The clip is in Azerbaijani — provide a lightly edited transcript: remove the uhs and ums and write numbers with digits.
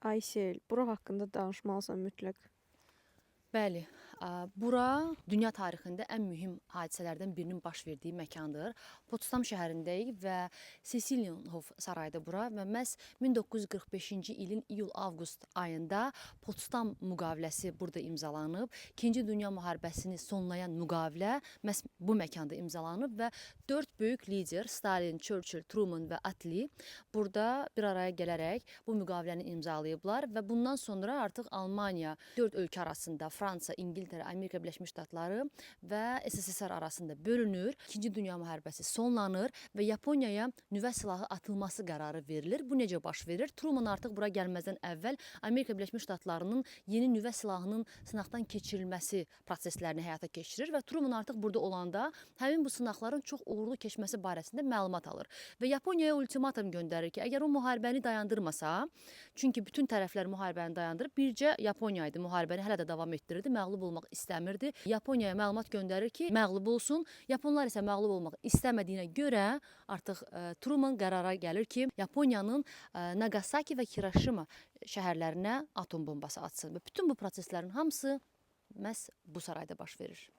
Aysel, bura haqqında danışmalısan mütləq. Bəli, bura dünya tarixində ən mühüm hadisələrdən birinin baş verdiyi məkandır. Potsdam şəhərindəyik və Sisilienhof sarayıdır bura və məhz 1945-ci ilin iyul-avqust ayında Potsdam müqaviləsi burada imzalanıb. İkinci Dünya müharibəsini sonlayan müqavilə məhz bu məkanda imzalanıb və dörd böyük lider Stalin, Churchill, Truman və Attlee burada bir araya gələrək bu müqaviləni imzalayıblar və bundan sonra artıq Almaniya dörd ölkə arasında Fransa, İngiltərə, Amerika Birləşmiş Ştatları və SSSR arasında bölünür. İkinci Dünya müharibəsi sonlanır və Yaponiyaya nüvə silahı atılması qərarı verilir. Bu necə baş verir? Truman artıq bura gəlməzdən əvvəl Amerika Birləşmiş Ştatlarının yeni nüvə silahının sınaqdan keçirilməsi proseslərini həyata keçirir və Truman artıq burada olanda həmin bu sınaqların çox uğurlu keçməsi barəsində məlumat alır və Yaponiyaya ultimatum göndərir ki, əgər o müharibəni dayandırmasa, çünki bütün tərəflər müharibəni dayandırıb, bircə Yaponiya idi, müharibəni hələ də davam etdirirdi, məğlub olmaq istəmirdi. Yaponiyaya məlumat göndərir ki, məğlub olsun. Yaponlar isə məğlub olmaq istəmədiyinə görə artıq Truman qərara gəlir ki, Yaponiyanın Nagasaki və Hiroşima şəhərlərinə atom bombası atsın və bütün bu proseslərin hamısı məhz bu sarayda baş verir.